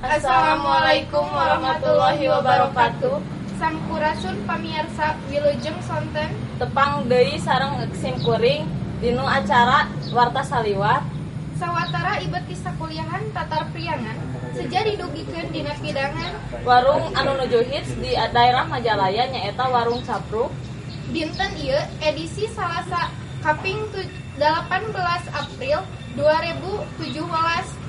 Assalamualaikum warahmatullahi wabarakatuh. Sampurasun pamiarsa, wilujeng sonten. Tepang deui sareng sim kuring dinu acara Warta Saliwat. Sawatara ibet ti sakuliahan Tatar Priangan seja didugikeun dina pidangan warung anu nuju hits di daerah Majalaya, nyaeta Warung Capruk. Dinten ieu edisi Salasa kaping 18 April 2017.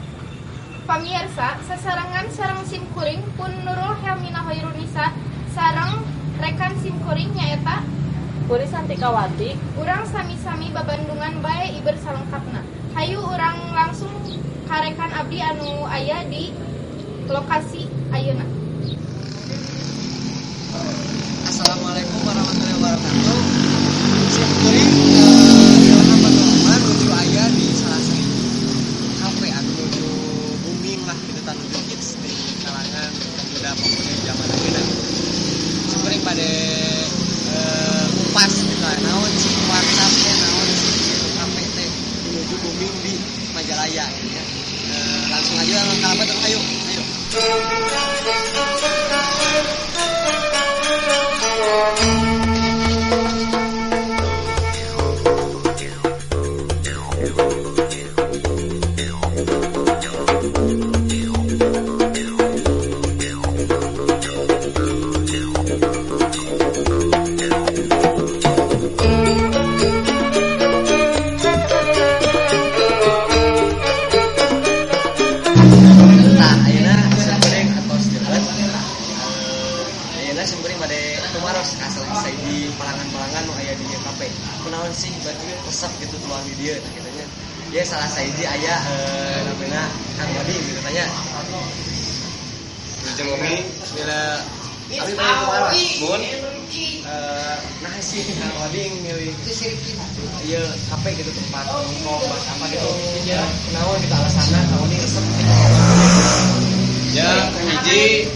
Pamirsa, sasarengan sareng simkuring pun Nurul Helmina Hoirunisa sareng rekan simkuring nyaeta Puri Santikawati. Urang sami-sami babandungan bae iber salengkapna. Hayu urang langsung ka rekan abdi anu aya di lokasi ayeuna. Assalamualaikum warahmatullahi wabarakatuh. Simkuring jalan patoman nuju aya di salah satu kafe anu nuju booming lah gitu, nuju hits di kalangan pemuda-pemudi zaman ayeuna. Simkuring pada ngupas gitu, naon sih warteg teh, naon sih gitu kafe teh menuju booming di Majalaya gitu ya. Langsung aja kalabat, ayo ayo. Nah, ayeuna simkuring atos jelas. Ayeuna simkuring bade tumaros ka salah sahiji palangan-palangan nu aya di ieu kafe. Kunaon sih berarti resep gitu tuang di dieu tah kitu nya. Ieu salah sahiji aya namina Kang Oding gitu tanya. Wilujeng wengi. Bila abi bade tumaros. Mun. Nah sih Kang Oding milih ieu kafe gitu tempat nongkrong buat apa gitu. Kunaon gitu alasanna Kang Oding resep gitu. Ya, hiji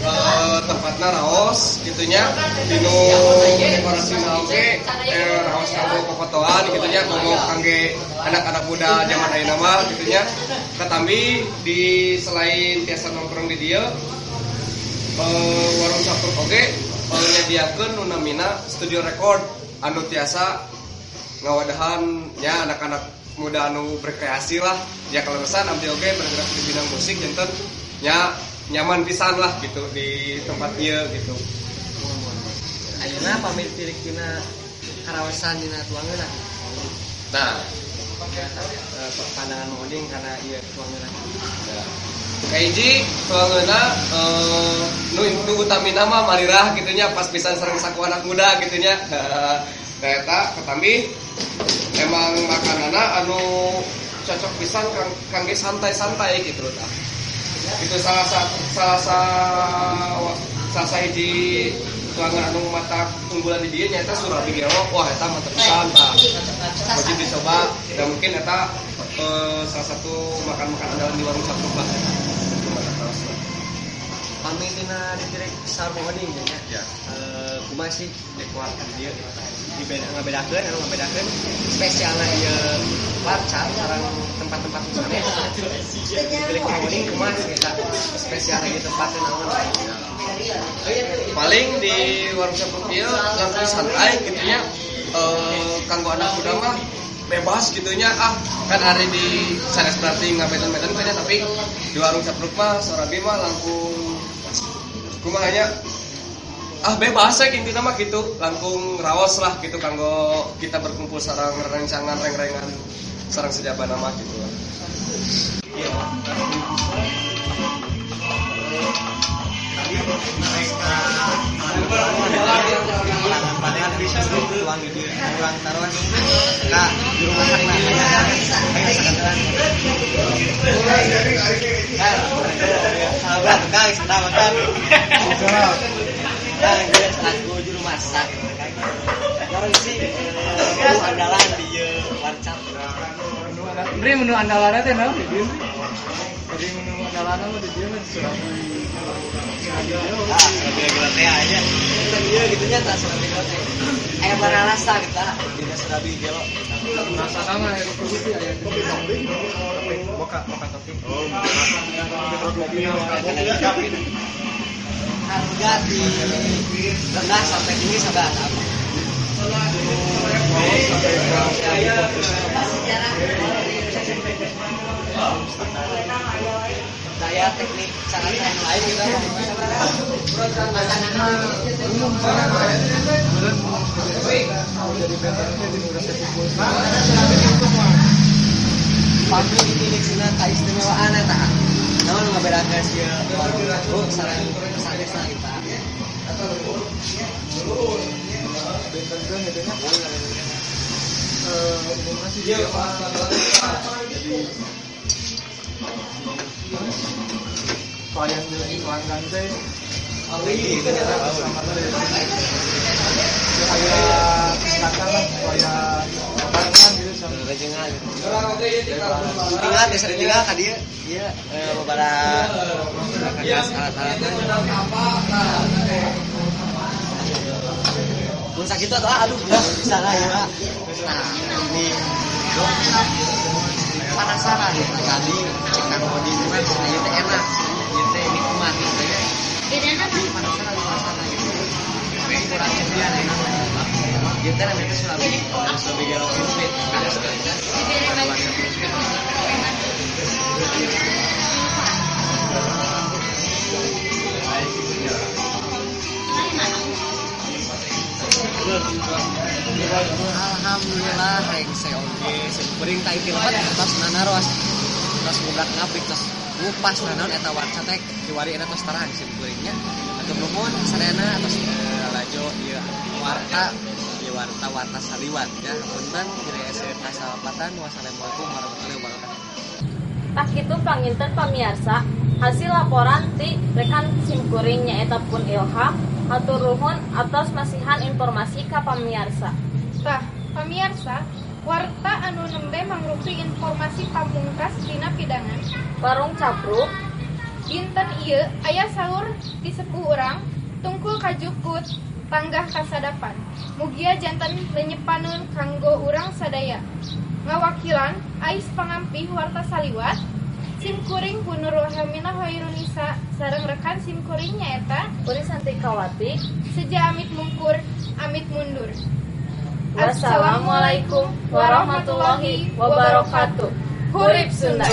tempatna raos gitunya, dinu dekorasina oge raos kanggo popotoan gitunya, komo kangge anak-anak muda zaman ayeuna mah gitunya. Katambi di selain tiasa nongkrong di dieu, Warung Capruk oge nyadiakeun nu namina studio record anu tiasa ngawadahan nya anak-anak muda anu berkreasi lah. Ya kaleresan abdi oge bergerak di bidang musik janten nya nyaman pisan lah gitu di tempat ieu gitu. Ayeuna pamit tirik tina karawasan dina tuangeuna. Nah, pandangan Mang Oding karena ieu tuangeuna. Kahiji tuangeuna nu utamina mah marirah gitu nya, pas pisan sareng saku anak muda gitu nya. Nah eta katambi emang makanana anu cocok pisan kangge santai-santai gitu tah. Itu salah sahiji tuangan anu mata unggulan di dieu nyaeta surabi gelo. Wah eta mantep pisan tah. Wajib dicoba dan mungkin eta salah satu makan-makan andalan di Warung Capruk lah. Pami dina ditirik saur Mang Oding nya. Ya. Kumaha sih dekor di dieu? Dibeda ngabedakeun anu ngabedakeun spesialna ieu warca sareng tempat-tempat sanes. Ditirik Mang Oding kumaha sih eta spesial ieu tempatna naon? Paling di Warung Capruk ieu langkung santai gitu nya. Kanggo anak muda mah bebas gitu nya, ah kan hari di sanes berarti ngabeten-beten nya, tapi di Warung Capruk mah sorabi mah langkung kumaha nya, ah bebas ya intina mah gitu, langkung raos lah gitu kanggo kita berkumpul sareng rencangan reng-rengan sareng sejabana mah gitu lah. Mereka bisa tuang di dieu urang taruhan ka juru masakna. Sahabat Kang, selamat Kang. Kang, dia selaku juru masak. Naon sih menu andalan di ieu warcap? Beri menu andalanna teh naon di dieu? Beri menu andalanna mah di dieu mah surabi. Ah, surabi gelo teh aja. Kan ieu gitu nya tah surabi gelo teh. Aya bararasa kita dina surabi gelo. Rasana mah kopi aya kopi moka moka topi. Oh, Harga di rendah sampai tinggi sabaraha? Daya teknik cara yang lain gitu. Pami ditilik sina kaistimewaan eta. Naon nu ngabedakeun ieu warung capruk sareng sanesna kita. Bentenkeun gitu nya. Umumna sih jadi klien pelanggan teh kayak tingkatan lah, kayak barengan gitu sama Rejengan. Tinggal biasa ditinggal ka dieu. Ieu babara kakas alat-alatna. Mun sakitu atuh aduh bisa lah ya. Nah, ini penasaran ya tadi cek Kang Odi mah ieu teh enak, ieu teh nikmat gitu ya. Tapi penasaran rasana gitu. Kurang cepian ya. Ieu teh namanya surabi, surabi gelo sirkuit. Ada sekali kan. Alhamdulillah rengse oge simkuring ta inti lepat tos nanaros tos ngubrak ngabrik tos ngupas nanaon eta warca teh kiwari eta tos terang simkuringnya atur nuhun sadayana atos lalajo ieu warta ieu warta warta saliwat ya punten diri SR kasalapatan. Wassalamualaikum warahmatullahi wabarakatuh. Tah kitu panginten pamiarsa hasil laporan ti rekan simkuring nyaeta pun Ilham hatur nuhun atas masihan informasi ka pamiarsa. Tah, pamiarsa, warta anu nembe mangrupi informasi pamungkas dina pidangan Warung Capruk dinten ieu aya saur ti sepuh urang tungkul kajukut tanggah kasadapan. Mugia janten lenyepaneun kanggo urang sadaya. Ngawakilan Ais pangampih warta saliwat simkuring Bu Nurul Hamina Hoirunisa sareng rekan simkuring nyaeta Puri Santikawati seja amit mungkur amit mundur. Wassalamualaikum warahmatullahi wabarakatuh. Hurip Sunda.